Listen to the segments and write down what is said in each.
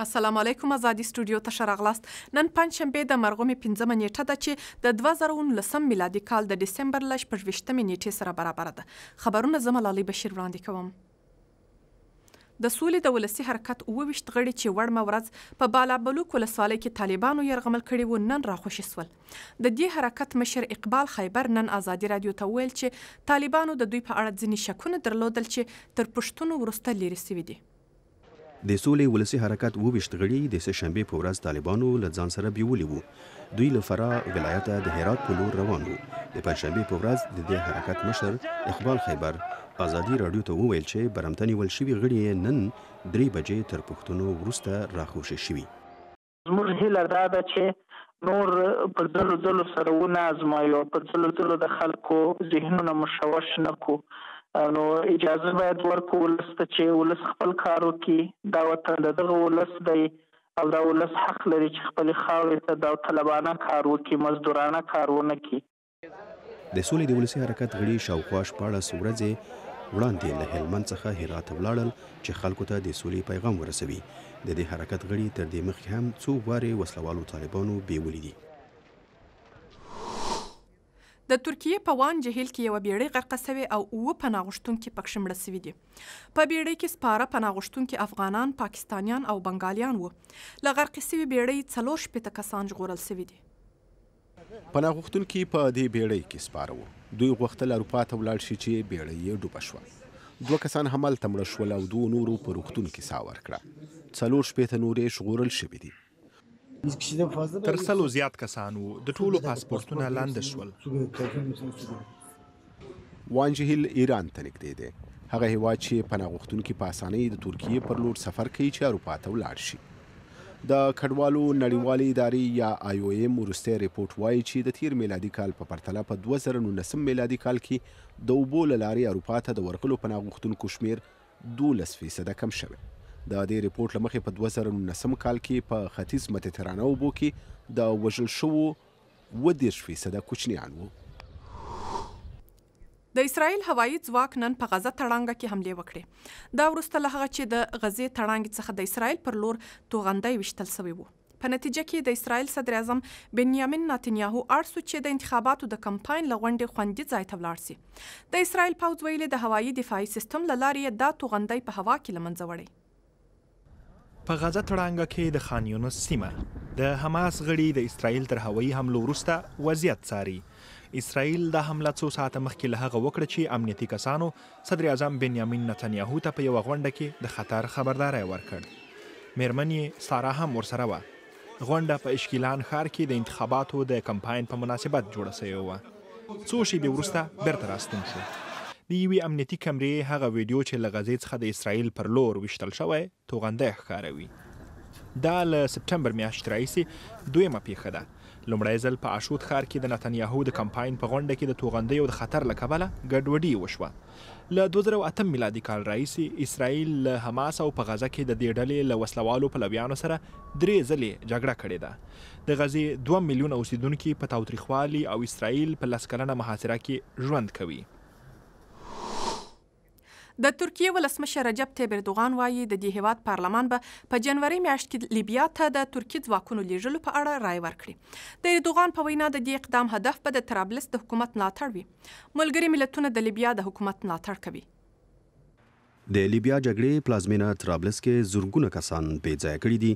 السلام علیکم ازادي سټوډیو ته ښه راغلاست. نن پنجشنبه د مرغومې پنځمه نیټه ده چې د 2019 میلادي کال د ډسمبر له 26مې نیټې سره برابره ده. خبرونه زه ملالۍ بشیر وړاندې کوم. د سولې د ولسي حرکت 27 غړي چې وړمه ورځ په بالابلوک ولسوالۍ کې طالبانو یرغمل کړي وو، نن راخوشي شول. د دې حرکت مشر اقبال خیبر نن ازادي راډیو ته وویل چې طالبانو د دوی په اړه ځینې شکونه درلودل چې تر پوښتنو وروسته لیرې شوي دي. د سولې ولسي حرکت 27 غړي د سه شنبې په ورځ طالبانو له ځان سره بیولي وو. دوی له فراه ولایته د هرات په لور روان وو. د پنجشنبې په ورځ د دې حرکت مشر اقبال خیبر ازادي راډیو ته وویل چې برمته نیول شوي غړي یې نن 3 بجې تر پوښتنو وروسته راخوشې شوي. زموږ هیله دا ده چې نور په ځلو ځلو سره ونه ازمایو، په ځلو ځلو د خلکو ذهنونه مشوش نه کړو، نو اجازه باید ورکړو ولس ته چې ولس خپل کار وکړي. دا وطن د دغه ولس دی او دا ولس حق لري چې خپلې خاورې ته داوطلبانه کار وکړي، مزدورانه کار ونه کړي. د سولې د ولسي حرکت غړي شاوخوا 16 ورځې وړاندې له هلمند څخه هرات ته ولاړل چې خلکو ته د سولې پیغام ورسوي. د دې حرکت غړي تر دې مخکې هم څو وارې وسلهوالو طالبانو بیولي دي. د ترکیې په وان جهیل کې یوه بیړۍ غرقه شوې او 7 پناه غوښتونکي پکښې مړه شوي دي. په بیړۍ کې سپاره پناه غوښتونکي افغانان، پاکستانیان او بنګالیان وو. له غرقې شوې بیړۍ 64 کسان ژغورل شوي دي. پناه غوښتونکي په دې بیړۍ کې سپاره وو. دوی غوښتل اروپا ته ولاړ شي چې بیړۍ یې ډوبه شوه. 2 کسان همالته مړه شول او 2 نورو په روغتون کې ساه ورکړه. 64 نور یې ژغورل شوي دي. تر 100 زیات کسان وو. د ټولو پاسپورتونه لاندې شول. وان جهیل ایران ته نږدې دی، هغه هیواد چې پناه غوښتونکي په اسانۍ د ترکیې پر لور سفر کوي چې اروپا ته ولاړ شي. د کډوالو نړیوالې ادارې یا IOM وروستی رپورټ وایي چې د تیر میلادي کال په پرتله په 2019 میلادي کال کې د اوبو له لارې اروپا ته د ورغلو پناه غوښتونکو شمېر 12% کم شوی. د دې رپورټ له مخې په 2019 کال کې په ختیځ مدیترانه اوبو کې د وژل شوو 37% کوچنیان وو. د اسرائیل هوایي ځواک نن په غزه تړانګه کې حملې وکړې. دا وروسته له هغه چې د غزې تړانګې څخه د اسرائیل پر لور توغندی ویشتل شوی وو. په نتیجه کې د اسرائیل صدراعظم بنیامین نتنیاهو اړ شو چې د انتخاباتو د کمپاین له غونډې خوندي ځای ته ولاړ شي. د اسرائیل پوځ ویلي د هوایي دفاعي سیستم له لارې یې دا توغندی په هوا کې له منځه وړی. په غزه تړانګه کې د خان یونس سیمه د حماس غړي د اسرائیل تر هوایي حملو وروسته وضعیت څاري. اسرائیل دا حمله څو ساعته مخکې له هغه وکړه چې امنیتي کسانو صدراعظم بنیامین نتنیاهو ته په یوه غونډه کې د خطر خبرداری ورکړ. میرمن یې سارا هم ورسره وه. غونډه په اشکیلان ښار کې د انتخاباتو د کمپاین په مناسبت جوړه شوې وه. څو شیبې وروسته بیرته راستون شو. د یوې امنیتي کمرې هغه ویډیو چې له غزې څخه د اسرائیل پر لور ویشتل شوی توغندی ښکاروي. دا له سپټمبر میاشتې راهیسې دویمه پیښه ده. لومړی ځل په اشود ښار کې د نتنیاهو د کمپاین په غونډه کې د توغندیو د خطر له کبله ګډوډي وشوه. له 2008 میلادي کال راهیسې اسرائیل له حماس او په غزه کې د دې ډلې له وسلهوالو پلویانو سره 3 ځلې جګړه کړې ده. د غزې 2 میلیونه اوسېدونکي په تاوتریخوالي او اسرائیل په 10 کلنه محاصره کې ژوند کوي. د ترکیې ولسمشر رجب طیب اردوغان وایي د دې هیواد پارلمان به په جنوري میاشت کې لیبیا ته د ترکي ځواکونو لیږلو په اړه رای ورکړي. د اردوغان په وینا د دې اقدام هدف به د طرابلس د حکومت ملاتړ وي. ملګري ملتونه د لیبیا د حکومت ملاتړ کوي. د لیبیا جګړې پلازمینه طرابلس کې زرګونه کسان بې ځایه کړي دي.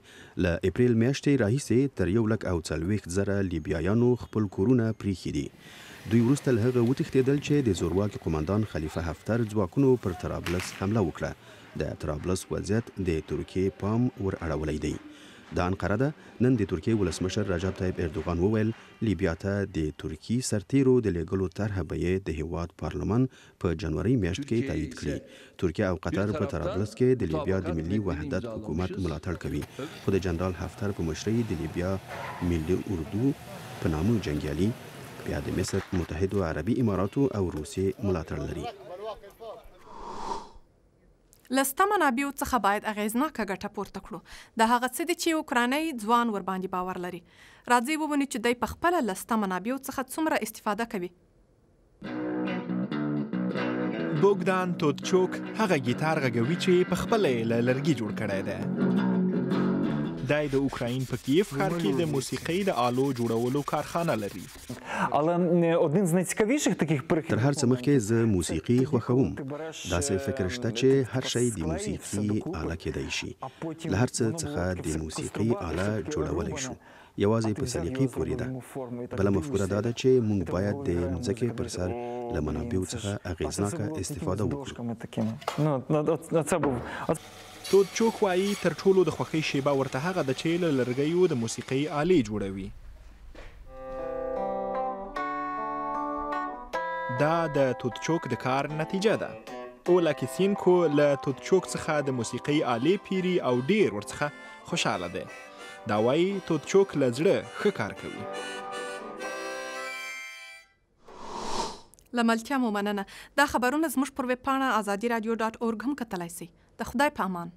له اپریل میاشتې راهیسې تر 1,40,000 لیبیایانو خپل کورونه پریښي دي. دوی وروسته له هغه وتښتېدل چې د زورواکي قومندان خلیفه حفتر ځواکونو پر طرابلس حمله وکړه. د طرابلس وضعیت د ترکیې پام ور اړولی دی. دا انقره ده. نن د ترکیې ولسمشر رجب طیب اردوغان وویل لیبیا ته د ترکي سرتیرو د لیږلو طرحه به یې د هیواد پارلمان په جنوري میاشت کې تایید کړي. ترکیه او قطر په طرابلس کې د لیبیا د ملي وحدت حکومت ملاتړ کوي، خو د جنرال حفتر په مشرۍ د لیبیا ملي اردو په نامه جنګیالي بیا د مصر، متحدو عربي اماراتو او روسیې ملاتړ لري. له شته منابعو څخه باید اغېزناکه ګټه پورته کړو. دا هغه څه دي چې اوکراینی ځوان ورباندې باور لري. راځئ ووینو چې دی پخپله له شته منابعو څخه څومره استفاده کوي. بوګدان تودچوک هغه ګیتار غږوي چې پخپله یې له لرګي جوړ کړی دی. دی د اوکراین په کیف ښار کې د موسیقۍ د آلو جوړولو کارخانه لري. تر هر څه مخکې زه موسیقي خوښوم. داسې فکر شته چې هر شی د موسیقي آله کېدای شي. له هر څه څخه د موسیقي آله جوړولی شو. یوازې په سلیقې پورې ده. بله مفکوره دا ده چې موږ باید د مځکې پر سر له منابعو څخه اغېزناکه استفاده وکړو. تودچوک وايي، تر ټولو د خوښۍ شېبه ورته هغه ده چې له لرګیو د موسیقۍ آلې جوړوي. دا د تودچوک د کار نتیجه ده. اولا کیسینکو له تودچوک څخه د موسیقۍ آلې پېري او ډېر ورڅخه خوشاله دی. دا وايي تودچوک له زړه ښه کار کوي. له ملتیا مو مننه. دا خبرونه زموږ پر ویب پاڼه ازادي راډیو ډاټ اورګ هم کتلای شئ. د خدای په امان.